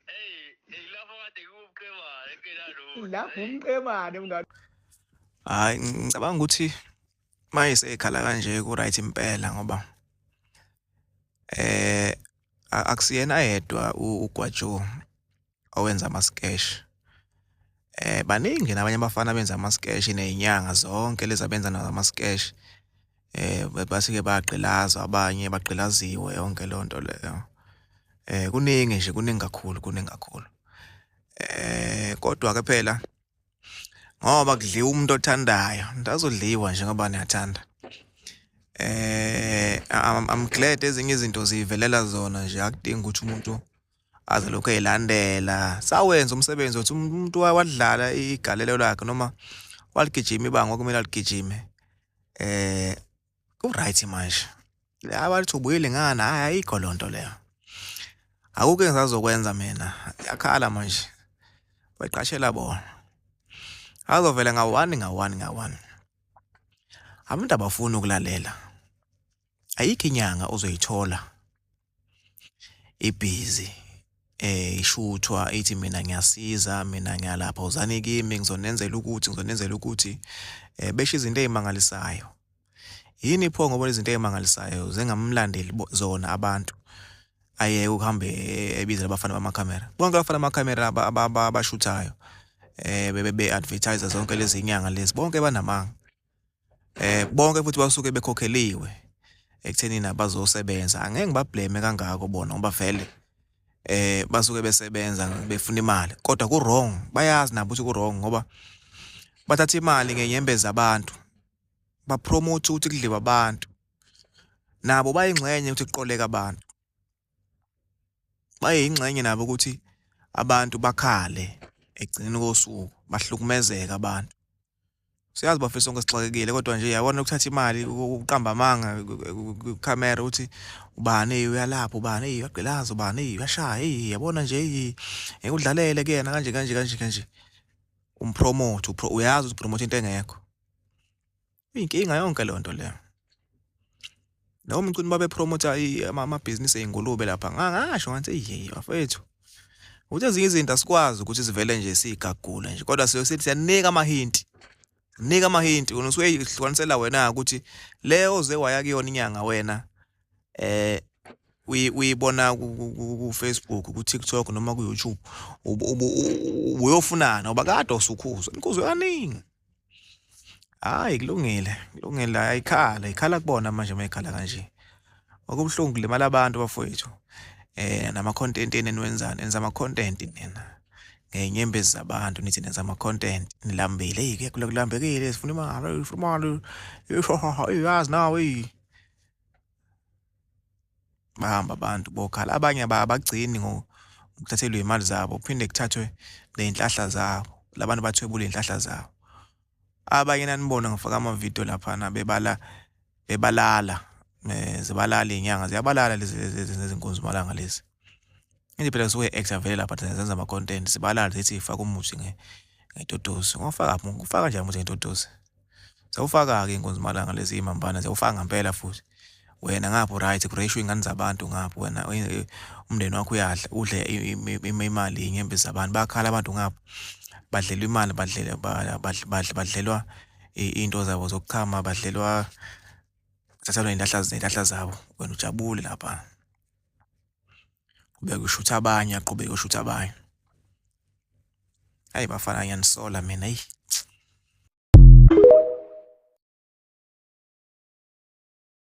Hey, lapho kade kuwumqemane engenalutho. Lapho umqemane mngani. Hhayi, ngicabanga ukuthi uma esekhala kanje ku-right impela ngoba eh akusiyena yedwa uGwajo owenza amaskeshi. Baningi nje nabanye abafana abenza amaskeshi nezinyanga zonke lezi abenza nazo amaskeshi. Basuke bagqilazwa abanye bagqilaziwe yonke leyo nto leyo. Kuningi nje kuningi kakhulu kuningi kakhulu. Kodwa-ke phela ngoba kudliwa umuntu othandayo, umuntu azodliwa nje ngoba niyathanda. I'm glad ezinye izinto zivelela zona nje akudingi ukuthi umuntu aze lokhu eyilandela. Sawenza umsebenzi wethu umuntu wadlala igalelo lakhe noma waligijima ibanga okumele aligijime. Ku-right manje. Laba bathi ubuyile ngani, hhayi ayikho leyo nto leyo. Akukho engisazokwenza mina, yakhala manje. Bayiqashela bona. Azovela nga-one nga-one nga-one. Abantu abafuni ukulalela. Ayikho inyanga ozoyithola ibhizi ishuthwa ithi mina ngiyasiza mina ngiyalapha wozani kimi ngizonenzela ukuthi ngizonenzela ukuthi besho izinto ezimangalisayo. Yini pho ngoba izinto ezimangalisayo zingamlandeli zona abantu ayeke ukuhambe ebizela abafana bamakhamera. Bonke abafana bamakhamera abashuthayo bebe-advertise zonke lezi nyanga lezi bonke banamanga. Bonke futhi basuke bekhokheliwe ekuthenini abazosebenza. Angeke ngiba-blame kangako bona ngoba vele basuke besebenza befuna imali kodwa ku-wrong, bayazi nabo ukuthi ku-wrong ngoba bathatha imali ngenyembezi zabantu, ba-promote ukuthi kudliwe abantu. Nabo bayingxenye ukuthi kuqoleke abantu. Bayingxenye nabo ukuthi abantu bakhale ekugcineni kosuku, bahlukumezeke abantu. Siyazi bafethu sonke sixakekile kodwa nje yabona ukuthatha imali ukuqamba amanga kukhamera ukuthi ubani uyalapha, ubani uyagqilaza, ubani uyashaya, eyi yabona nje eyi ngeke udlalele kuyena kanje kanje kanje kanje. Um-promote uyazi ukuthi u-promote into engekho. Iyinkinga yonke leyo nto leyo. Lowo mcimbi babe-promote amabhizinisi ey'ngulube lapha ngasho ngathi eyi bafethu ukuthi ezinye izinto asikwazi ukuthi sivele nje siy'gagule nje kodwa siyobe sithi siyanika amahinti. Nika amahinti wena usuyihlukanisela wena ukuthi le oze waya kuyona inyanga wena uyibona ku-Facebook, ku-TikTok noma ku-YouTube ubuyofunani ngoba kade usukhuzwa, nikhuzwe kaningi. Hhayi kulungile, kulungile ayikhala, ikhala kubona manje uma ikhala kanje. Okubuhlungu kulimala abantu bafowethu. Nama-content enu eniwenzayo, nenza ama-content nina ngey'nyembezi zabantu nithi nenza ama-content nilambile, eyi kulambekile sifuna imali, sifuna imali, yazi nawe eyi. Bahamba abantu bokhala, abanye abagcini ngokuthathelwa iy'mali zabo kuphinde kuthathwe ney'nhlahla zabo, la bantu bathwebula iy'nhlahla zabo. Abanye nanibona ngifaka amavidiyo laphana bebala bebalala zibalala iy'nyanga ziyabalala lezi zinkunzimalanga lezi. Into phela suke e-actor vele lapha thina zenza ama-content sibalala zithi faka umuthi ngetotosi. Ungawufaka ufaka kanjani umuthi ngetotosi? Sewufaka-ke iy'nkunzimalanga lezi iy'mambana ziyawufaka ngampela futhi. Wena ngapha u-right kureyishwa iy'ngane zabantu ngapha wena umndeni wakho uyadla udle imali iy'nyembezi zabantu. Bayakhala abantu ngapha badlelwa imali badlelwa iy'nto zabo zokuchama badlelwa bathathelwa iy'nhlahla iy'nhlahla zabo wena ujabule lapha. Qhubeka ushuthe abanye aqhubeke ushuthe abanye. Hhayi bafana ngiyanisola mina eyi.